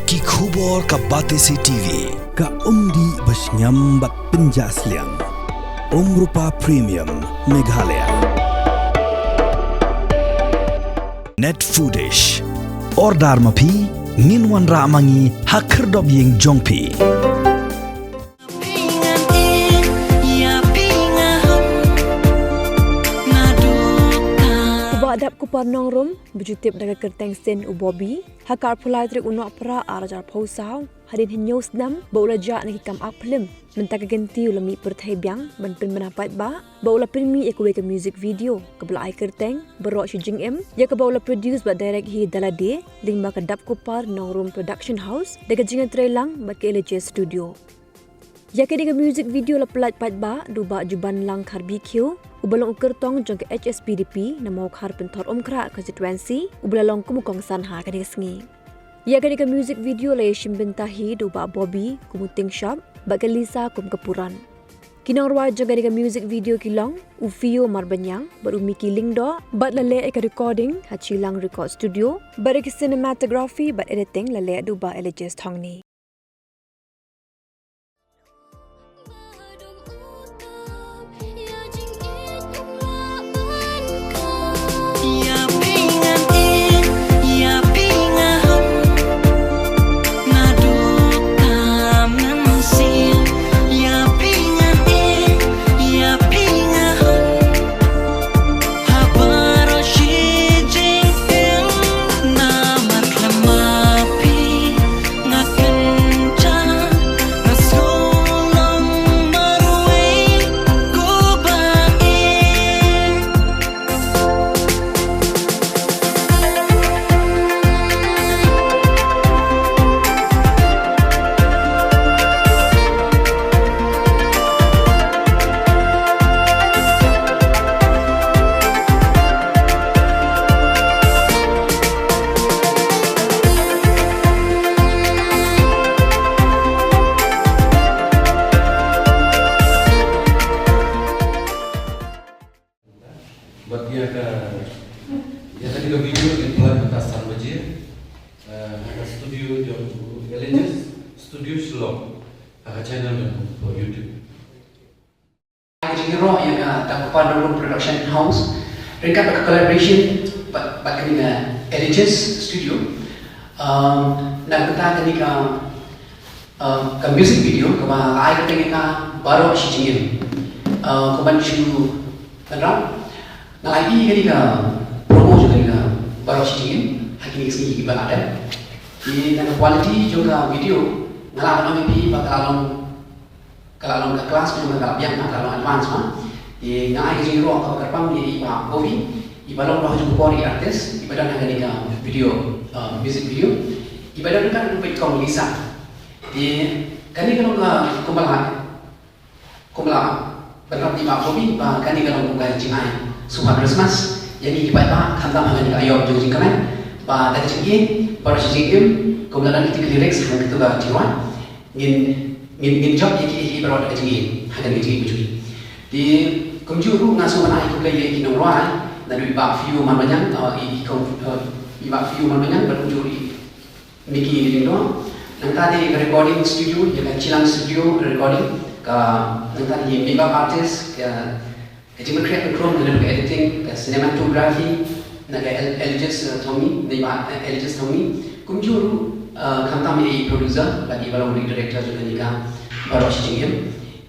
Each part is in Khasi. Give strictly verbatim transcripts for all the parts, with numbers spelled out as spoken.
Ki khubor ka Batesi T V. Ka umdih ba shngiam bad pynjah sliang. Umrupa Premium Meghalaya. Net Foodish. Order ma phi, ngin wanrah ma ngi ha khyrdop ïing jong phi. U Bah Dapkupar Nongrum, ba ju tip da ka kyrteng sien u Bobby, ha ka arphew lai tarik u Nohprah ar hajar arphew saw, hadien hynñiew snem ba u la jah na ki kam ak phlim, mynta ka kynti u la mih pyrthei biang ban pynbna paidbah ba u la pynmih ïa kawei ka music video kaba la ai kyrteng Baroh Shi Jingim, ïa kaba u la produce bad direct hi da lade lyngba ka Dapkupar Nongrum Production House da ka jingïatreilang bad ka L H S Studio. Ïa kane ka music video la pyllait paidbah da u Bah Jubanlang Kharbikiew, uba long u kyrtong jong ka H S P D P na Mawkhar Pynthorumkhrah constituency, uba la long kum u kongsan ha kane ka sngi. Ïa kane ka music video la ïashim bynta hi da u Bah Bobby kum u tyngshop bad ka Lisa kum ka puran. Ki nongrwai jong kane ka music video ki long u Fio Marbaniang bad u Mickey Lyngdoh, bad la leh ïa ka recording ha Chilang Record Studio, bad ïa ka cinematography bad editing la leh da u Bah Eligius Thongni. Bad ïa ka, ïa kane ka video ngin pynlait mynta san baje, eh, ha ka studio jong Eligius Studio Shillong, ha ka channel jong u YouTube. Ka jingïaroh ïa ka Dapkupar Nongrum Production House ryngkat bad ka collaboration bad, bad kane ka Eligius Studio. Um, na ka bynta kane ka, um, ka music video kaba la ai kyrteng ïa ka Baroh Shi Jingim. Uh, kumban shu kynrad, nga la ïohi kane ka promo jong kane ka Baroh Shi Jingim ha kine ki sngi kiba la dep. Te na ka quality jong ka video nga lah ban ong ïa phi ba ka la long Ka la long ka class, ka la biang, ka la long advance ma. Te nga ai ka jingïaroh kaba kyrpang ïa i Bah Bobby, iba long ba ha jong ka por i artist, iba don ha kane ka video, uh, music video. Iba don ryngkat bad i kong Lisa. Te kane ka long ka kumba la, kumba la bynrap i Bah Bobby ba kane ka long ka jingai sngewbha Christmas ïa ngi ki paidbah, khamtam ha kane ka aïom jong ka jingkmen. Ba da ka jingim, Baroh Shi Jingim, kumba la don kito ki lyrics ha kato ka jingrwai. Ngin, ngin, ngin jop ïa ki, ïa ki baroh da ka jingim, ha kane ka jingim ba jong ngi. Te kumjuh ruh nga sngewbha ai khublei ïa ki nongrwai, naduh i Bah Fiu Marbaniang, uh, i, i kong, uh, i Bah Fiu Marbaniang, bad kumjuh ruh i Mickey Lyngdoh. Nangta de ka recording studio, ïa ka Chilang Studio Recording, ka, nangta de i makeup artist, ka, Ka jingpynkhreh pynkhrum na ka editing, ka cinematography, na ka El-, Eligius, uh, Thongni, na i Bah, uh, Eligius Thongni. Kumjuh ruh, uh, khamtam ïa i producer, bad iba long ruh i director jong kane ka Baroh Shi Jingim,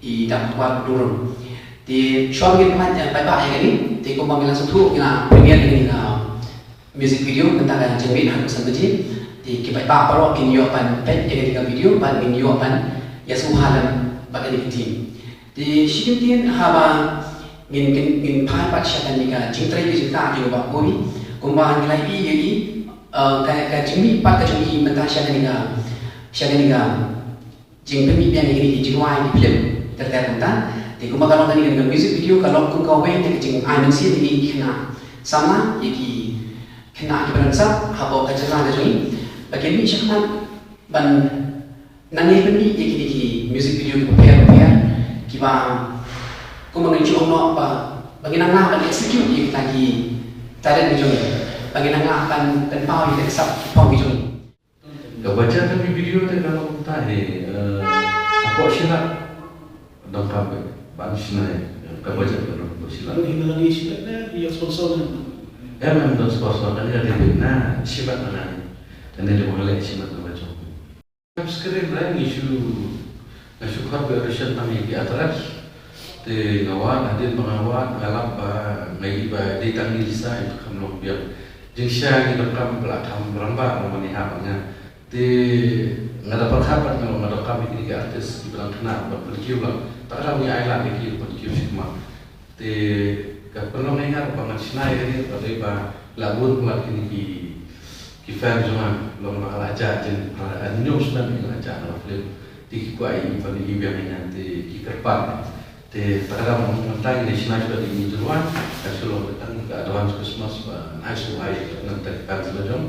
i Dapkupar Nongrum. Te shuwa ba ngin pynlait, uh, paidbah ïa kane, te kumba ngi la sngewthuh, ngi la premiere ïa kane ka music video, mynta ka jingmih ha ka san baje. Te ki paidbah baroh kin ïoh ban peit ïa kane ka video, bad ngin ïoh ban ïasngewbha lem bad kane ka team. Te shi kyntien haba ngin, ngin, ngin phai pat sha kane ka jingtrei ka jingktah jong u Bah Bobby. Kumba ngi la ïohi ïa i, uh, ka, ka jingmih pat ka jong i mynta sha kane ka, sha kane ka jingpynmih biang ïa kine ki jingrwai ki film ter ter kumta. Te kumba ka long kane ka music video ka long kum kawei na ka jingai mynsiem ïa ki khynnah samla, ïa ki khynnah kiba don sap hapoh ka jylla ka jong i. Ba kin mih shakhmat ban nang ïa pynmih ïa kine ki music video kiba pher bapher, kiba kumba ngin ju ong noh ba, ba ngin nang lah ban execute ïa kita ki talent ki jong ngi, ba ngin nang lah ban pynpaw ïa kita ki sap ki phong ki jong ngi. Ka budget ka video te ka long kumta hi, eh, hapoh shi lak donkam ba ban shna ïa ka budget ka long hapoh shi lak. Don hi na lade shi lak ne ïa sponsor ne? Em, em don sponsor, kane ka dei na shi lak na kane. Kane dei ba nga leh shi lak na la jong. Screen re ngi shu, nga shu khot ba audition tang ïa ki actress. Te nga wad, hadien ba nga wad nga lap ba nga i ba dei tang ngi lisa ïa ka kam long biang. Jingshisha ngi donkam ba la kham rangbah ba mane hap nga. Te nga da pyrkhat pat nga long nga donkam ïa ki artist kiba dang khynnah ban pynkiew lang. Te ka daw ngi ai lad ïa ki ban pynkiew shikhmat. Te ka pynlong ïa nga ba ngan shna ïa kane, ka dei ba la bun palat kine ki, ki fan jong nga, long ba nga la jah jin, hynñiew snem nga la jah na film. Te ki kwah ïa ban ïa biang ïa nga, te ki kyrpad. Te ta ka daw mynta ngi shna shuwa da ine i jingrwai, ka shu long tang ka advance Christmas ba ngan ai sngewbha ïa ki, namar ki fan sla jong.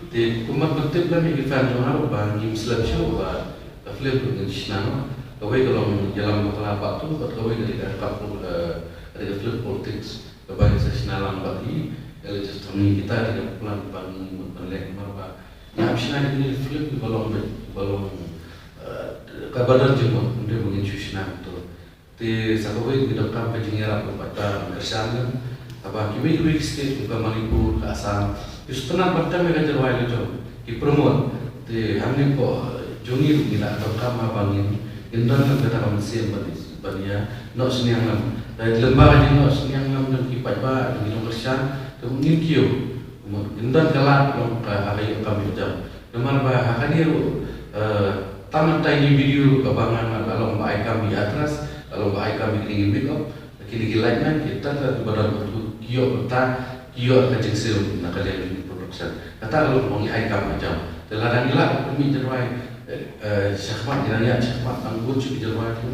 Te kumba phi tip lem ïa ki fan jong nga ba ngim slem shuh ba ka film ruh ngin shna noh. Kawei ka long Ïalam Bakla Part Two, bad kawei ka dei ka, ka, eh, ka dei ka film politics. Kaba ngi sa shna lang bad i Elijah Tony, kita dei ka plan ba ngi mut ban leh namar ba ngi hap shna ïa kine ki film kiba long beit, kiba long, eh, kaba don jingmut, ym dei ba ngin shu shna kumto. Te sa kawei ngi donkam ka jingïarap ba pat ban kyrshan lem. Haba kiwei kiwei ki state kum ka Manipur, ka Assam, ki sngewtynnat ban tem ïa ka jingrwai la jong, ki promote. Te hangne hapoh jong ngi ruh ngi la donkam haba ngin, ngin don lem kata ka mynsiem ban, ban ïa noh synñiang lem. Te lyngba ka jingnoh synñiang lem jong ki paidbah, jong ki nongkyrshan, te ngin kiew. Ngin don ka lad long ka ha ka ïoh kam ïoh jam. Namar ba ha kane ruh, eh, tang mynta ine i video ruh kaba nga, nga la long ba ai kam ïa actress, la long ba ai kam ïa kine ki makeup, kine ki lightman, kita ki ba don ki ïoh mynta, ki ïoh ka jingsiew na ka liang jong ki production. Kata ka long ba ngi ai kam ïa jam. Te lada ngi lah ban pynmih jingrwai, eh, eh, shakhmat, ngi dang ïaid shakhmat tang bun shuh ki jingrwai ki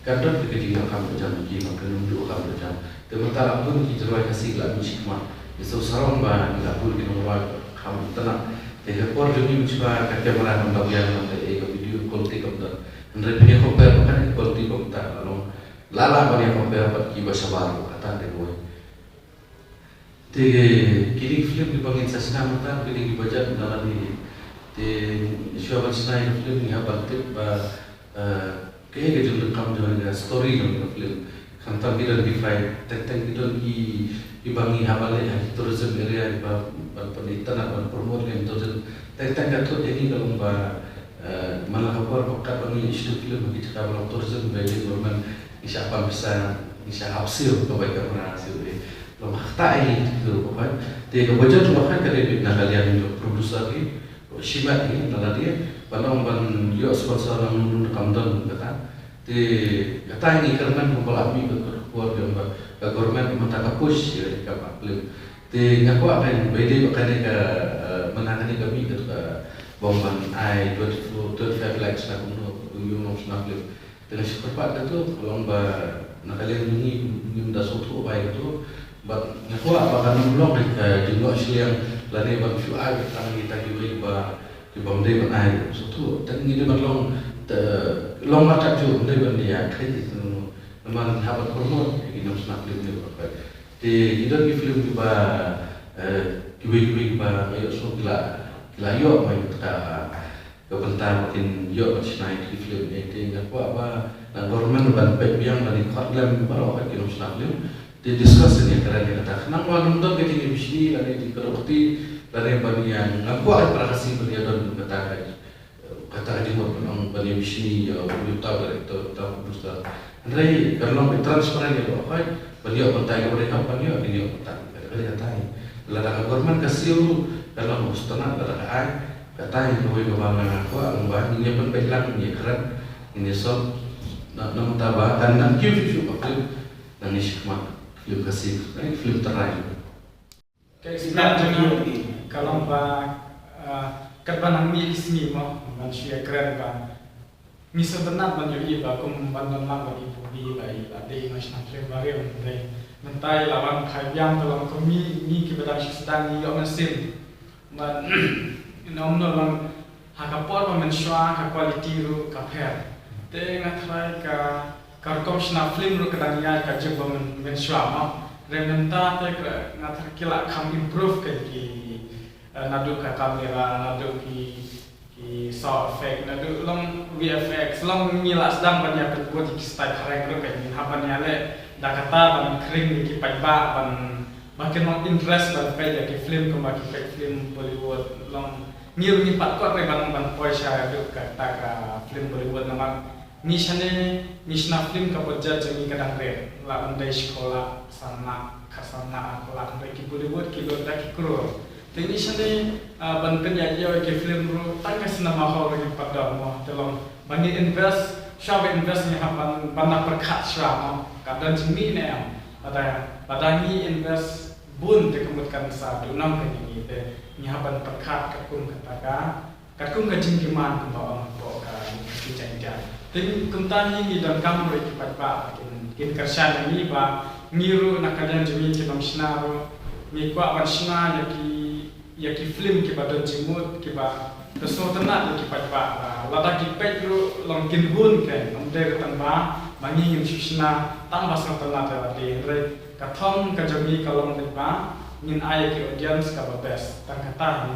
Ka don ka jingïoh kam ka jam ki, ma ka num duh kam ka jam. Te mynta la bun ki jingrwai Khasi la mih shakhmat. Ngi sngewsarong ba ngi la bun ki nongrwai kham itynnad. Te ka por jong ngi mynshwa ka camera kam da biang, te ei ka video quality kam don. Hynrei phi ïa compare bad ka quality ba mynta la long. La lah ban ïa compare bad kiba shabar, kata te kawei. Te kine ki film kiba ngin sa shna mynta, kine ki budget na lade. Te shuwa ban shna ïa ka film ngi hap ban tip ba, eh, kaei ka jingdonkam jong ka story jong ka film. Khamtam ki don ki fight, teng teng ki don ki, kiba ngi hap ban leh ha ki tourism area kiba ban pynitynnad ban promote ïa ka tourism. Teng teng ka thut ïa ngi ka long ba, eh, man la ka por ba kat ba ngi ïa shu film ha ki jaka ba long tourism ba ïa government ngi shah pan pisa, ngi shah hap siew ka bai camera siew eh. Long ha kata ïa ngi ki ruh ba khot. Te ka budget ruh ba khot ka dei beit na ka liang jong producer ki. Ruh shimet ngi na lade ban ong ban ïoh sponsor na ngi ruh kam don kata. Te kata ïa ngi kyrmen kumba la mih ka, ka, ka por jong ba ka government mynta ka push ïa ka film. Te nga kwah ban bai dei ba kane ka, eh, mynta kane ka mih ka, ka bym ban ai twenty-four, twenty-five lakhs na kumno, ïa u nongshna film. Te nga shu kyrpad kato, ka long ba na ka liang jong ngi ngim da sngewthuh ba ïa kato. Bad nga kwah ba kan ym long ka jingnoh shiliang lane ban shu ai tang ïa kita kiwei ba, kibym dei ban ai sngewthuh. Te ngi dei ban long, te long markat jong, ym dei ban ïa kheit ïa kino. Namar ngi hap ban promote ïa ki nongshna film ne ba. Te ki don ki film kiba, eh, kiwei kiwei kiba nga ïohsngew ki la, ki la ïoh mai kata ka bynta ba kin ïoh ban shna ïa ki film, eh, te nga kwah ba na government ban peit biang lane khot lem baroh ki nongshna film. Te discuss ïa kane ïa kata. Khnang ba ym don ka jingïabishni lane jingkyrpad lane ban ïa, nga kwah ïa para Khasi ban ïa don kata ka, kata ka jingmut ban ong ban ïabishni ïa uta u director, uta u producer. Hynrei kan long beit transparent ïa baroh, ban ïoh bynta ïa ka baroh, ban ïoh, kin ïoh bynta. Kata ka dei kata ïa. Lada ka government ka siew, kan long ba sngewtynnat, lada ka ai. Kata ïa kawei kaba nga kwah, long ba ngin ïa pynbeit lang, ngin ïa kren, ngin ïa solve. Na, na mynta ba kan nang kiew shuh shuh ka film, nang ïa shikmat film Khasi, eh, film trai. Ka experience jong ngi ka long ba, ah, katba nang mih ki sngi mo, ngan shu ïa kren ba ngi sngewtynnat ban ïohi ba kum ban don lang ba ngi pynmih ba i la dei nongshna film ba rem dei. Mynta i la wan phai biang, ka long kum ngi, ngi kiba dang shu sdang ngi ïoh mynsiem. Bad ïa u nong, ha ka por ba mynshuwa ka quality ruh ka pher. Te nga tharai ka, ka rukom shna film ruh ka dang ïaid ka juk ba myn, mynshuwa mo. Hynrei mynta te ka, nga tharai ki la kham improve ka ki, eh, naduh ka camera, naduh ki, ki Sound effect naduh long V F X, long ngi la sdang ban ïa pynbud ïa ki style phareng ruh ka, ngin hap ban ïaleh da kata ban khring ïa ki paidbah ban, ba kin long interest ban peit ïa ki film kumba ki peit film Bollywood. Long ngi ruh ngim pat kwah re ban, ban poi sha haduh kata ka film Bollywood namar ngi shane, ngi shna film ka budget jong ngi ka dang rit, lah ban dei shiphew lak, san lak, khatsan lak, arphew lak, hynrei ki Bollywood ki lut da ki klur. Te ngi shane, ah, ban pynïaid ïa ki film ruh tang ka cinema hall ruh ngim pat don mo. Te long ba ngi invest, shuwa ba invest ngi hap ban, ban da pyrkhat shuwa mo, ka don jingmih ne em. Lada, lada ngi invest bun te ka mut kan sa duh nang ka ngi, te ngi hap ban pyrkhat katkum kata ka, katkum ka jingdemand kumba ong hapoh ka, ka jingïaid. Te kumta ngi, ngi donkam ruh ïa ki paidbah ba kin, kin kyrshan ïa ngi ba ngi ruh na ka liang jong ngi ki nongshna ruh ngi kwah ban shna ïa ki, ïa ki film kiba don jingmut, kiba da sngewtynnat ïa ki paidbah ba lada ki peit ruh long kin hun kein, ym dei ruh tang ba ma ngi ngin shu shna tang ba sngewtynnat ïa lade, hynrei ka thong ka jong ngi ka long dei ba ngin ai ïa ki audience kaba best. Tang kata hi.